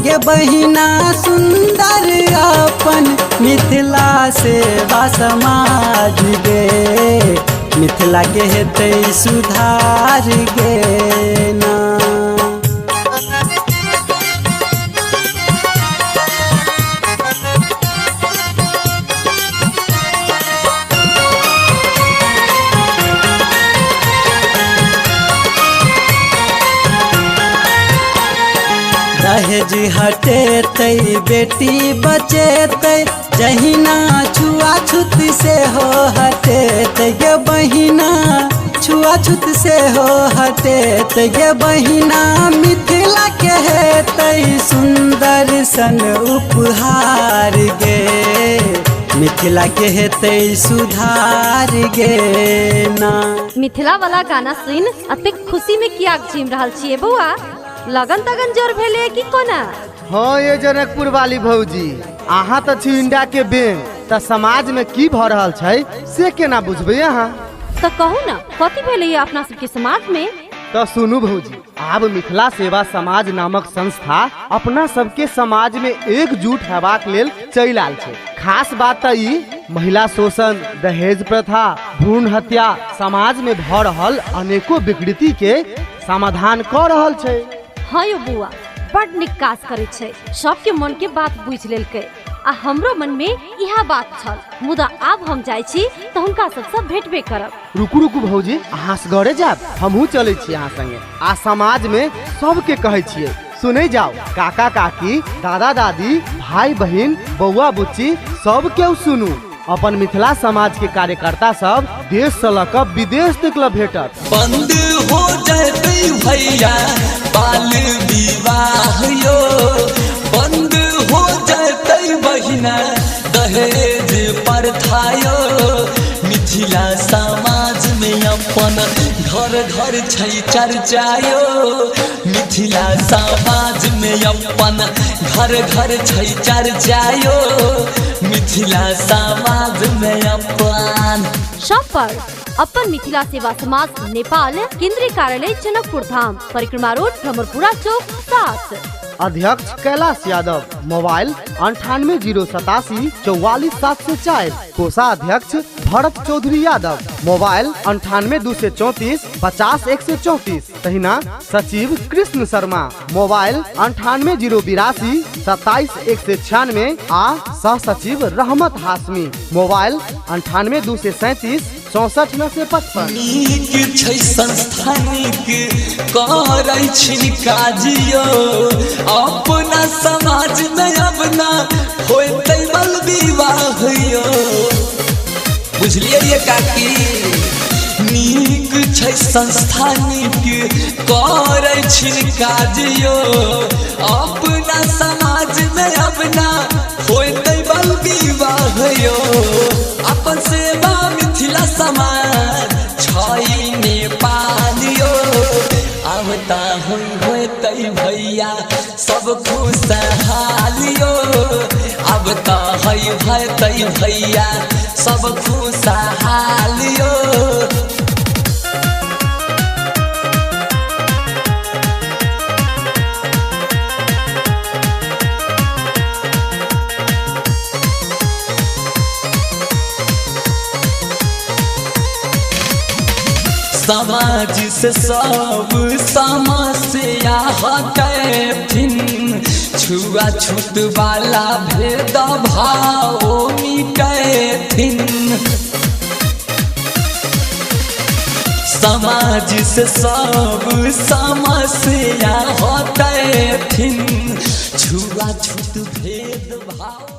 गे बहिना सुंदर अपन मिथिला सेवा समाज गे, मिथिला के हेतै सुधार गे ना। दहेज हटेतै बेटी बचेतै, जहिना छुआछूत से हो हटेतै गे बहिना, छुआछूत से हो हटेतै गे बहिना, मिथिला के हेतै सुंदर सन उपहार गे, मिथिला के हेतै सुधार गे ना। मिथिला वाला गाना सुन अतेक खुशी में किया झिम रहल छियै बौआ? लगन तगन जोर भेले कि कोना? हाँ ये जनकपुर वाली भौजी, अहाँ तऽ छी इंडिया के बैंक, तऽ समाज में की भऽ रहल छै से केना बुझबै अहाँ? तऽ कहू ना कथी भेलै अपना सबके समाज में? तऽ सुनू भौजी, आब मिथिला सेवा समाज नामक संस्था अपना सबके समाज में एकजुट हेबाक लेल चलि आयल छै। खास बात तऽ ई महिला शोषण, दहेज प्रथा, भ्रूण हत्या, समाज में भऽ रहल अनेको विकृति के समाधान कऽ रहल छै। हाँ यो बुआ, बड नीक काज करै छै, सबके मन के बात बुझि लेलकै आ हमरो मन में इएह बात छल, मुदा आब हम जाइ छी तऽ हुनका सबसँ भेटबे करब। रुकू रुकू भौजी, अहाँ असगरे जायब? हमहूँ चलै छी अहाँ संगे आ समाज में सबके कहै छियै सुनै जाओ, काका काकी, दादा दादी, भाई बहिन, बौआ बुच्ची सब केओ सुनू। अपन मिथिला समाज के कार्यकर्ता सब देश से लऽ कऽ विदेश तक लऽ भेटत। बंद हो जतै भैया बाल विवाह यो, बंद हो जतै बहिना दहेज प्रथा यो, मिथिला समाज में अपन घर घर छै चर्चा यो, मिथिला समाज में अपन घर घर छै चर्चा यो, मिथिला समाज में अपन। सब पर अपन मिथिला सेवा समाज नेपाल, केंद्रीय कार्यालय जनकपुर धाम, परिक्रमा रोड, भ्रमरपुरा चौक 7। अध्यक्ष कैलाश यादव, मोबाइल 980874 44704। कोषाध्यक्ष भरत चौधरी यादव, मोबाइल 9824 50134। तहिना सचिव कृष्ण शर्मा, मोबाइल 9808 27196 आ सह सचिव रहमत हाशमी, मोबाइल 9827 64955। नीक छै संस्था नीक करै छिन काज यो, अपना समाज में अब ना होतै बल विवाह यो। बुझलियै ये काकी? नीक छै संस्था नीक करै छिन काज यो, अपना समाज में अब ना होतै बल विवाह यो, अपन सेवा मिथिला समाज छै नेपाल यो, अब ता होतै भैया सब खुशहाल यो, अब ता होतै भैया सब खुशहाल यो। समाज से सब समस्या हटेथिन, छुआछूत वाला भेद भाव मिटेथिन। समाज से सब समस्या हटेथिन, छुआछूत भेद भाव।